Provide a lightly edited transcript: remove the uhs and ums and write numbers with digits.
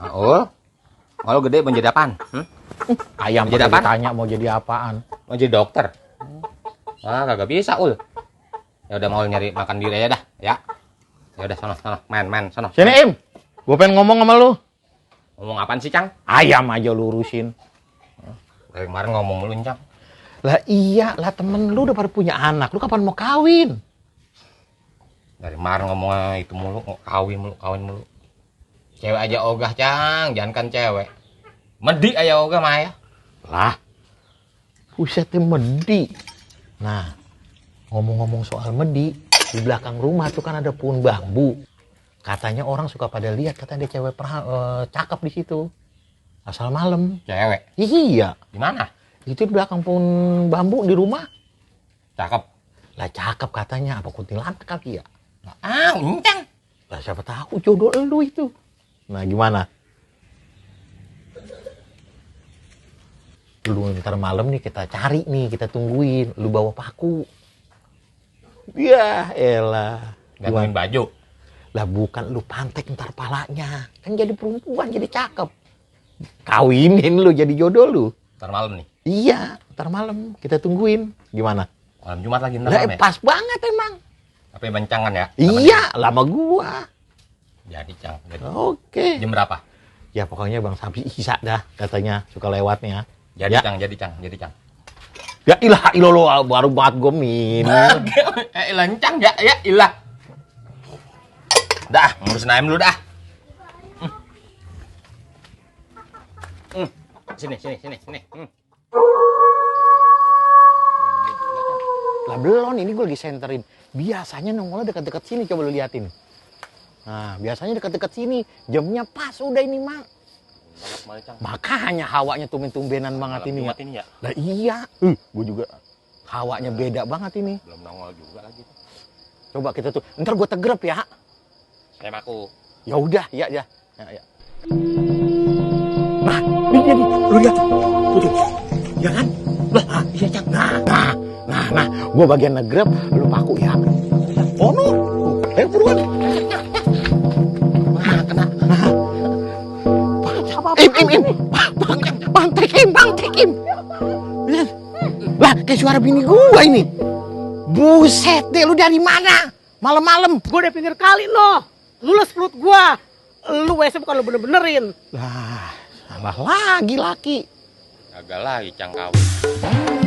Oh, kalau gede mau jadi apaan? Ayam Jadi jadi apaan? tanya mau jadi apaan. Mau jadi dokter? Ah, kagak bisa, Ul. Ya udah mau nyari makan diri aja dah, ya. Ya udah sono, main, sono. Sini Im, gue pengen ngomong sama lu. Ngomong apaan sih, Cang? Ayam aja lu urusin. Dari kemarin ngomong mulu, Cang. Lah iya, lah temen lu udah pada punya anak. Lu kapan mau kawin? Dari kemarin ngomongnya itu mulu, kawin mulu. Cewek aja ogah, Cang. Jangankan cewek. Medi aja ogah, Maya. Lah, busetnya medi. Nah, ngomong-ngomong soal medi, di belakang rumah tuh kan ada pohon bambu. Katanya orang suka pada lihat, katanya ada cewek cakep di situ. Asal malam. Cewek? Iya. Di mana? Itu di belakang pohon bambu di rumah. Cakep. Lah cakep katanya, apa kuntilanak kali ya? Ah, Cang. Lah siapa tahu jodoh lu itu. Nah gimana? Lu ntar malam nih kita cari nih, kita tungguin. Lu bawa paku. Ya elah. Gantuin baju. Lah bukan, lu pantek ntar palanya. Kan jadi perempuan, jadi cakep. Kawinin lu jadi jodoh lu. Ntar malam nih. Iya, ntar malam kita tungguin. Gimana? Malam Jumat lagi ntar Lah malam ya? pas banget emang. Tapi bencangan ya? Iya, lama gua. Jadi, Cang. Jadi. Oke. Jam berapa? Ya pokoknya Bang Sabi Isa dah katanya suka lewatnya. Jadi, Ya. Cang. Ya ilah ilah baru banget gue minum. Lancang ya ilah. Dah, ngurusin ayam dulu dah. Sini. Lah belum, ini gue lagi senterin. Biasanya nongolnya dekat-dekat sini, coba lu liatin. Nah, biasanya dekat-dekat sini. Jamnya pas udah ini, Mang. Makanya hawanya tumben-tumbenan banget ini ya. Ya. Lah iya. Gue juga. Hawanya beda banget ini. Belum nongol juga lagi. Coba kita tuh. Ntar gue tegrep ya. Saya aku. Ya udah, ya. Nah, ini dia nih. Lu lihat. Tuh. Ya kan? Lah, iya, Cang. Nah. Gua bagian negrep, lu paku ya. Oh, no. Ayo buruan. Kena. Im. Bang Tekim. Lah, kayak suara bini gua ini. Buset deh, lu dari mana? Malam-malam. Gue udah pinggir kali no. Lulus perut gua. Lu WC bukan lu bener-benerin. Lah, salah lagi laki. Agak lagi, Cang, kawin.